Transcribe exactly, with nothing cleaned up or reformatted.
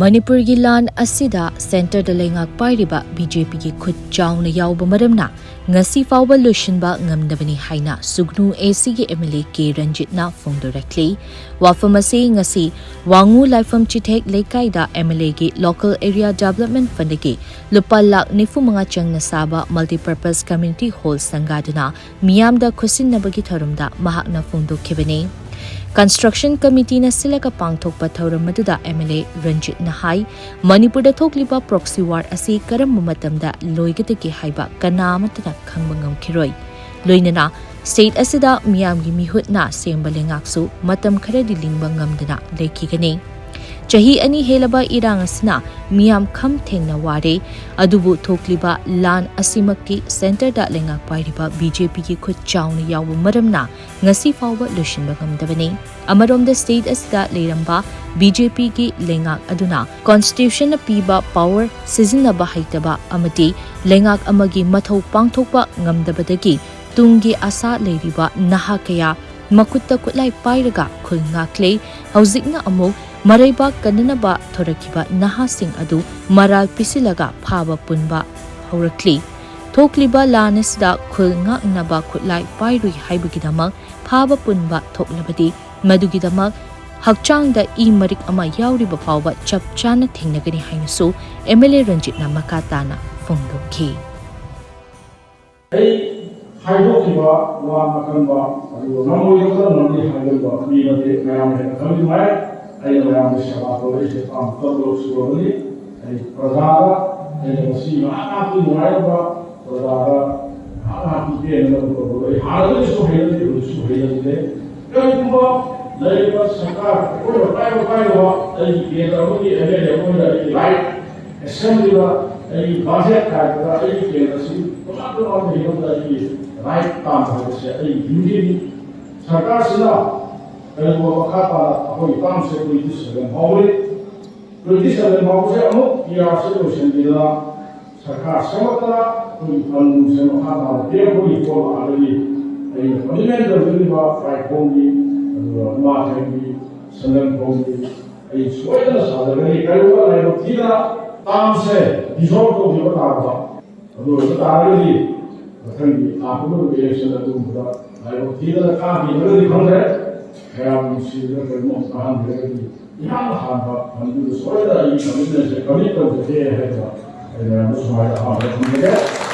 ꯃꯅꯤꯄꯨꯔꯒꯤ ꯂꯥꯟ ꯑꯁꯤꯗ ꯁꯦꯟꯇꯔꯗ ꯂꯩꯉꯥꯛ ꯄꯥꯏꯔꯤꯕ ꯕꯤ ꯖꯦ ꯄꯤꯒꯤ ꯈꯨꯠ ꯆꯥꯎꯅ ꯌꯥꯎꯕ ꯃꯔꯝꯅ ꯉꯁꯤ ꯐꯥꯎꯕ ꯂꯣꯏꯁꯤꯟꯕ ꯉꯝꯗꯕꯅꯤ ꯍꯥꯏꯅ ꯁꯨꯒꯅꯨ ꯑꯦ ꯁꯤꯒꯤ ꯑꯦꯝ ꯑꯦꯜ ꯑꯦ ꯀꯦ ꯔꯟꯖꯤꯠꯅ ꯐꯣꯡꯗꯣꯔꯛꯂꯤ꯫ ꯋꯥꯐꯝ ꯑꯁꯤ ꯉꯁꯤ ꯋꯥꯉꯨ ꯂꯥꯏꯐꯝ ꯆꯤꯊꯦꯛ ꯂꯩꯀꯥꯏꯗ ꯑꯦꯝ ꯑꯦꯜ ꯑꯦꯒꯤ ꯂꯣꯀꯦꯜ ꯑꯦꯔꯤꯌꯥ ꯗꯦꯕꯂꯞꯃꯦꯟ ꯐꯟꯗꯒꯤ ꯂꯨꯄꯥ ꯂꯥꯈ ꯅꯤꯐꯨ ꯃꯉꯥ ꯆꯪꯅ ꯁꯥꯕ ꯃꯜꯇꯤꯄꯔꯄꯁ ꯀꯝꯃ꯭ꯌꯨꯅꯤꯇꯤ ꯍꯣꯜ ꯁꯪꯒꯥꯗꯨꯅ ꯃꯤꯌꯥꯝꯗ ꯈꯨꯠꯁꯤꯟꯅꯕꯒꯤ ꯊꯧꯔꯝꯗ ꯃꯍꯥꯛꯅ ꯐꯣꯡꯗꯣꯛꯈꯤꯕꯅꯤ꯫ ꯀꯟꯁꯇ꯭ꯔꯛꯁꯟ ꯀꯃꯤꯇꯤꯅ ꯁꯤꯜꯂꯒ ꯄꯥꯡꯊꯣꯛꯄ ꯊꯧꯔꯝ ꯑꯗꯨꯗ ꯑꯦꯝ ꯑꯦꯜ ꯑꯦ ꯔꯟꯖꯤꯠꯅ ꯍꯥꯏ, ꯃꯅꯤꯄꯨꯔꯗ ꯊꯣꯛꯂꯤꯕ ꯄ꯭ꯔꯣꯛꯁꯤ ꯋꯥꯔ ꯑꯁꯤ ꯀꯔꯝꯕ ꯃꯇꯝꯗ ꯂꯣꯏꯒꯗꯒꯦ ꯍꯥꯏꯕ ꯀꯅꯥ ꯑꯃꯠꯇꯅ ꯈꯪꯕ ꯉꯝꯈꯤꯔꯣꯏ꯫ ꯂꯣꯏꯅꯅ ꯁ꯭ꯇꯦꯠ ꯑꯁꯤꯗ ꯃꯤꯌꯥꯝꯒꯤ ꯃꯤꯍꯨꯠꯅ ꯁꯦꯝꯕ ꯂꯩꯉꯥꯛꯁꯨ ꯃꯇꯝ ꯈꯔꯗꯤ ꯂꯤꯡꯕ ꯉꯝꯗꯅ ꯂꯩꯈꯤꯒꯅꯤ꯫ ꯆꯍꯤ ꯑꯅꯤ ꯍꯦꯜꯂꯕ ꯏꯔꯥꯡ ꯑꯁꯤꯅ ꯃꯤꯌꯥꯝ ꯈꯝ ꯊꯦꯡꯅ ꯋꯥꯔꯦ, ꯑꯗꯨꯕꯨ ꯊꯣꯛꯂꯤꯕ ꯂꯥꯟ ꯑꯁꯤꯃꯛꯇꯤ ꯁꯦꯟꯇꯔꯗ ꯂꯩꯉꯥꯛ ꯄꯥꯏꯔꯤꯕ ꯕꯤ ꯖꯦ ꯄꯤꯒꯤ ꯈꯨꯠ ꯆꯥꯎꯅ ꯌꯥꯎꯕ ꯃꯔꯝꯅ ꯉꯁꯤ ꯐꯥꯎꯕ ꯂꯣꯏꯁꯤꯟꯕ ꯉꯝꯗꯕꯅꯤ꯫ ꯑꯃꯔꯣꯝꯗ ꯁ꯭ꯇꯦꯠ ꯑꯁꯤꯗ ꯂꯩꯔꯝꯕ ꯕꯤ ꯖꯦ ꯄꯤꯒꯤ ꯂꯩꯉꯥꯛ ꯑꯗꯨꯅ ꯀꯣꯟꯁꯇꯤꯇ꯭ꯌꯨꯁꯟꯅ ꯄꯤꯕ ꯄꯥꯋꯔ ꯁꯤꯖꯤꯟꯅꯕ ꯍꯩꯇꯕ ꯑꯃꯗꯤ ꯂꯩꯉꯥꯛ ꯑꯃꯒꯤ ꯃꯊꯧ ꯄꯥꯡꯊꯣꯛꯄ ꯉꯝꯗꯕꯗꯒꯤ ꯇꯨꯡꯒꯤ ꯑꯥꯁꯥ ꯂꯩꯔꯤꯕ ꯅꯍꯥ ꯀꯌꯥ ꯃꯈꯨꯠꯇ ꯈꯨꯠꯂꯥꯏ ꯄꯥꯏꯔꯒ ꯈꯨꯜ ꯉꯥꯛꯂꯦ꯫ ꯍꯧꯖꯤꯛꯅ ꯑꯃꯨꯛ ꯃꯔꯩꯕꯥꯛ ꯀꯟꯅꯅꯕ ꯊꯣꯔꯛꯈꯤꯕ ꯅꯍꯥꯁꯤꯡ ꯑꯗꯨ ꯃꯔꯥꯜ ꯄꯤꯁꯤꯜꯂꯒ ꯐꯥꯕ ꯄꯨꯟꯕ ꯍꯧꯔꯛꯂꯤ꯫ ꯊꯣꯛꯂꯤꯕ ꯂꯥꯟ ꯑꯁꯤꯗ ꯈꯨꯜ ꯉꯥꯛꯅꯕ ꯈꯨꯠꯂꯥꯏ ꯄꯥꯏꯔꯨꯏ ꯍꯥꯏꯕꯒꯤꯗꯃꯛ ꯐꯥꯕ ꯄꯨꯟꯕ ꯊꯣꯛꯂꯕꯗꯤ ꯃꯗꯨꯒꯤꯗꯃꯛ ꯍꯛꯆꯥꯡꯗ ꯏ ꯃꯔꯤꯛ ꯑꯃ ꯌꯥꯎꯔꯤꯕ ꯐꯥꯎꯕ ꯆꯞ ꯆꯥꯅ ꯊꯦꯡꯅꯒꯅꯤ ꯍꯥꯏꯅꯁꯨ ꯑꯦꯝ ꯑꯦꯜ ꯑꯦ ꯔꯟꯖꯤꯠꯅ ꯃꯈꯥ ꯇꯥꯅ ꯐꯣꯡꯗꯣꯛꯈꯤ꯫ ꯑꯩ ꯍꯥꯏꯗꯣꯛꯈꯤꯕ ꯋꯥ ꯑꯀꯟꯕ ꯑꯗꯨꯒ ꯉꯝꯃꯣꯏꯗꯕꯗ ꯉꯝꯅꯤ ꯍꯥꯏꯒꯗꯕ ꯃꯤ ꯅꯠꯇꯦ꯫ ꯃꯌꯥꯝꯅ ꯍꯦꯟꯅ ꯈꯪꯕꯤꯅꯨ ꯍꯥꯏ꯫ ꯑꯩꯅ ꯃꯌꯥꯝꯒꯤ ꯁꯦꯕꯥ ꯇꯧꯔꯛꯏꯁꯦ ꯇꯥꯡ ꯇꯔꯨꯛ ꯁꯨꯔꯕꯅꯤ꯫ ꯑꯩ ꯄ꯭ꯔꯖꯥꯗ ꯑꯩꯅ ꯉꯁꯤ ꯉꯥꯏꯍꯥꯛ ꯉꯥꯏꯍꯥꯛꯀꯤ ꯅꯨꯡꯉꯥꯏꯔꯕ ꯄ꯭ꯔꯖꯥꯗ ꯉꯥꯏꯍꯥꯛ ꯉꯥꯏꯍꯥꯛꯀꯤ ꯄꯦꯟꯅꯅꯕ ꯇꯧꯕꯗꯣ ꯑꯩ ꯍꯥꯟꯅꯗꯒꯤꯁꯨ ꯍꯩꯅꯗꯦ, ꯍꯧꯖꯤꯛꯁꯨ ꯍꯩꯅꯗꯦ꯫ ꯀꯔꯤꯒꯨꯝꯕ ꯂꯩꯔꯤꯕ ꯁꯔꯀꯥꯔ ꯑꯩꯈꯣꯏꯅ ꯄꯥꯏꯕ ꯄꯥꯏꯗꯕ ꯑꯩꯒꯤ ꯀꯦꯟꯗ꯭ꯔ ꯑꯃꯒꯤ ꯑꯦꯝ ꯑꯦꯜ ꯑꯦ ꯑꯃ ꯑꯣꯏꯅ ꯑꯩꯒꯤ ꯔꯥꯏꯠ ꯑꯦꯁꯦꯝꯕ꯭ꯂꯤꯗ ꯑꯩꯒꯤ ꯕꯖꯦꯠ ꯀꯥꯏꯕꯗ ꯑꯩꯒꯤ ꯀꯦꯟꯗ꯭ꯔꯁꯤ ꯇꯣꯉꯥꯟ ꯇꯣꯉꯥꯟꯕ ꯍꯤꯔꯝꯗ ꯑꯩꯒꯤ ꯔꯥꯏꯠ ꯇꯥꯟꯕ ꯍꯥꯏꯕꯁꯦ ꯑꯩꯒꯤ ꯗ꯭ꯌꯨꯇꯤꯅꯤ꯫ ꯁꯔꯀꯥꯔꯁꯤꯅ ꯀꯔꯤꯒꯨꯝꯕ ꯃꯈꯥ ꯇꯥꯅ ꯑꯩꯈꯣꯏꯒꯤ ꯇꯥꯝꯁꯦ ꯇ꯭ꯋꯦꯟꯇꯤ ꯁꯚꯦꯟ ꯐꯥꯎꯕꯅꯤ꯫ ꯇ꯭ꯋꯦꯟꯇꯤ ꯁꯚꯦꯟ ꯐꯥꯎꯕꯁꯦ ꯑꯃꯨꯛ ꯄꯤ ꯑꯥꯔꯁꯤ ꯂꯣꯏꯁꯤꯟꯕꯤꯗꯅ ꯁꯔꯀꯥꯔ ꯁꯦꯝꯒꯠꯇꯅ ꯑꯩꯈꯣꯏꯒꯤ ꯐꯟ ꯅꯨꯡꯁꯦ ꯃꯈꯥ ꯇꯥꯅ ꯄꯤꯔꯛꯄꯒꯤ ꯄꯣꯠ ꯂꯥꯛꯑꯒꯗꯤ ꯑꯩꯅ ꯀꯃꯤꯠꯃꯦꯟ ꯇꯧꯖꯔꯤꯕ ꯄꯥꯏꯈꯣꯡꯒꯤ, ꯑꯗꯨꯒ ꯏꯃꯥꯊꯦꯟꯒꯤ, ꯁꯟꯗꯟꯈꯣꯡꯒꯤ, ꯑꯩ ꯁꯣꯏꯗꯅ ꯁꯥꯖꯒꯅꯤ꯫ ꯀꯔꯤꯒꯨꯝꯕ ꯂꯥꯏꯕꯛ ꯊꯤꯗꯅ ꯇꯥꯝꯁꯦ ꯗꯤꯖꯣꯜꯕ ꯇꯧꯈꯤꯕ ꯇꯥꯔꯕ, ꯑꯗꯨ ꯑꯣꯏꯕ ꯇꯥꯔꯒꯗꯤ ꯃꯊꯪꯒꯤ ꯂꯥꯛꯀꯗꯧꯔꯤꯕ ꯏꯂꯦꯛꯁꯟ ꯑꯗꯨꯒꯨꯝꯕꯗ ꯂꯥꯏꯕꯛ ꯊꯤꯗꯅ ꯀꯥꯈꯤꯗ꯭ꯔꯒꯗꯤ ꯈꯪꯗ꯭ꯔꯦ꯫ ꯃꯌꯥꯝ ꯅꯨꯡꯁꯤꯕꯗ ꯀꯔꯤꯒꯨꯝꯕ ꯑꯃ ꯀꯥꯍꯟꯕꯤꯔꯒꯗꯤ ꯏꯍꯥꯟ ꯍꯥꯟꯕ ꯐꯝꯗꯨꯗ ꯁꯣꯏꯗꯅ ꯑꯩꯒꯤ ꯀꯃꯤꯠꯃꯦꯟꯁꯦ ꯀꯃꯤꯠ ꯇꯧꯖꯒꯦ ꯍꯥꯏꯗꯅ ꯑꯩ ꯃꯌꯥꯝꯗ ꯁꯨꯃꯥꯏꯅ ꯑꯍꯥꯟꯕ ꯊꯝꯖꯒꯦ꯫